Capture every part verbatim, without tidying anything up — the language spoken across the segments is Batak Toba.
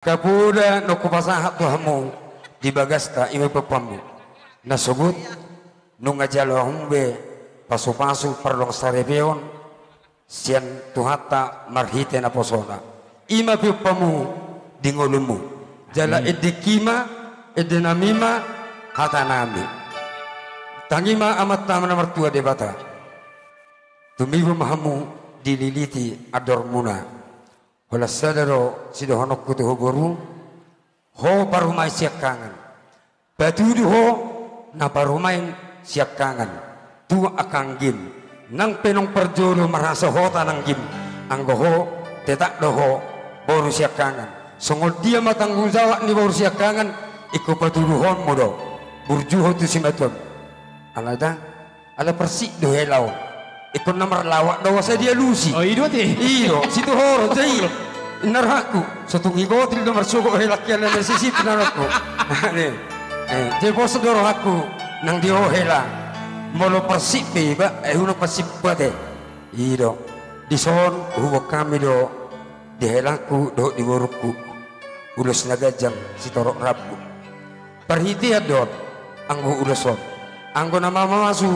Angka poda naung hupasahat tu hamu di bagasta, i ma piompamuna. Na sogot, nunga jalo hamu be pasupasu pardongan saripeon sian Tuhanta marhite naposona. I ma piompamuna di ngolunmu. Jala endengki ma, endenami ma hatanami. Tangi ma Amanta na martua Debata. Tumibu ma hamu dililiti andormuna. Holan sada do sidohononku tu ho boru, ho parumaen siangkangan. Patudu ho na parumaen siangkangan tu angka anggim. Nang pe naung parjolo marhasahatan anggim, anggo ho tetap do ho boru siangkangan. Songon dia ma tanggung jawab ni boru siangkangan, ingkon patuduhonmu do. Burjuhon tu simatuam. Alai da, ala parsip do hela on. Ingkon na marlawak do asa dialusi. Oh, i do ate. I do, situhor, jadi. Inna rohangku, so tung igotil do marsogot hela kian na sisip na rohangku. Jadi pos do rohangku nang di ho hela. Molo parsip pe iba, eh, unang parsip ate. I do. Dison huboan hami do di helangku dohot di borungku ulos na ganjang sitorop rambu. Parhitean do on anggo ulos on, anggo na mamamasu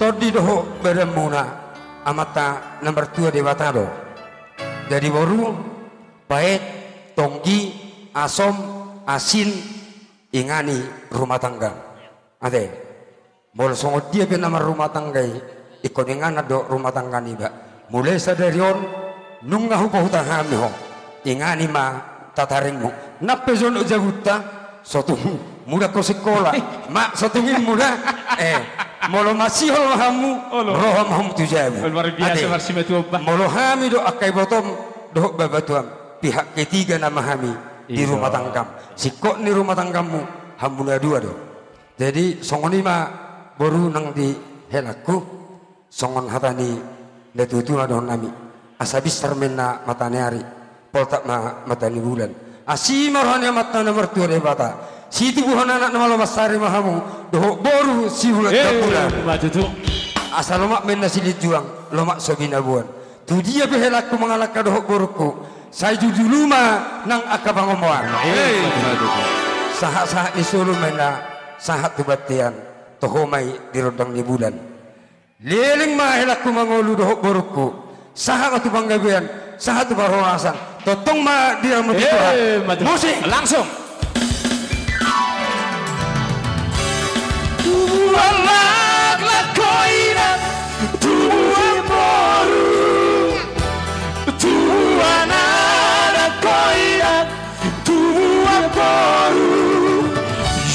tondi dohot badanmuna, Amanta na martua Debata do. Jadi boru, paet, tonggi, asom, asin, ingani rumah tangga. Ate. Molo songon dia pe na marrumah tangga i, ingkon inganan do rumah tangga niba. Mulai sadari on, nunga hupahuta hami ho. Ingani ma tataringmu. Nang pe jonok jabunta, so tung muda ho sikola. Mak, so tung i muda. Eh, molo masihol ma hamu, olo, ro ma hamu tu jabu. Luar biasa. Ate. Marsimatuam bah. Molo hami do angka ibotom dohot babatuam, pihak ketiga nama hami di, i do, rumah tanggam. Singkop ni rumah tanggammu, hamu na dua do. Jadi songon i ma boru nang di helangku, songon hata ni natuatua ma dohononnami: Asa binsar ma inna mata ni ari, poltak ma mata ni bulan, asi ma roha ni Amanta na martua Debata, situbuhon anak na malo mansari ma hamu dohot boru sibulan, eh, tambulan. Asa lomak ma inna silinjuang, lomak so binaboan. Tu dia pe helangku mangalangka dohot borungku, sai jujulu ma nang angka pangomoan. Eh, sahat-sahat ni solu ma inna sahat tu bontean, toho ma i di rondang ni bulan. Leleng ma helangku mangolu dohot borungku, sahat ma tu panggabean, sahat tu parhorasan. Tongtong ma diramoti Tuhan. Eh, maju. Musik. Langsung. Tubuan laklak ho inang, tubuan boru, tubuan anak ho inang, tubuan boru.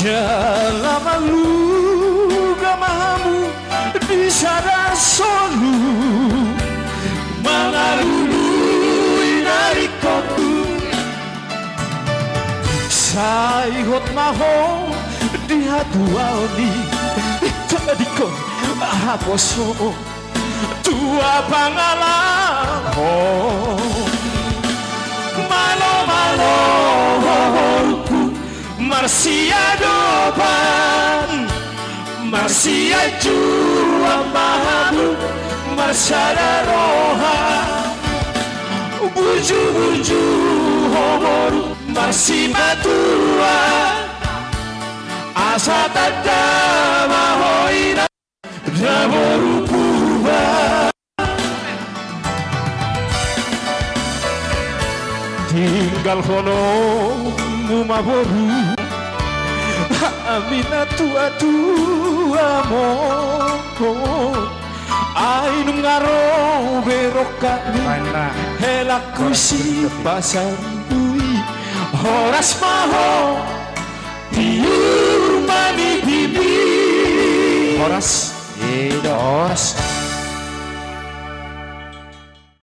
Jala malua ma hamu di sada solu, mangalului na ringkot. Sai hot ma ho di hatuaon i, tadingkon haposo tua pangalahon. Malo, malo, ho borungku, marsiadopan, marsianjuan ma hamu, marsada roha. Burju, burju, ho boru, marsimatua, asa tanda ma ho inang, da boru purba. Tinggalhononmu ma boru hami na tuatuam on. Ai nunga ro be rongkapmi, helangku Sipasaribu i. Horas ma ho, tiur ma nipimi. Horas. I do. Horas.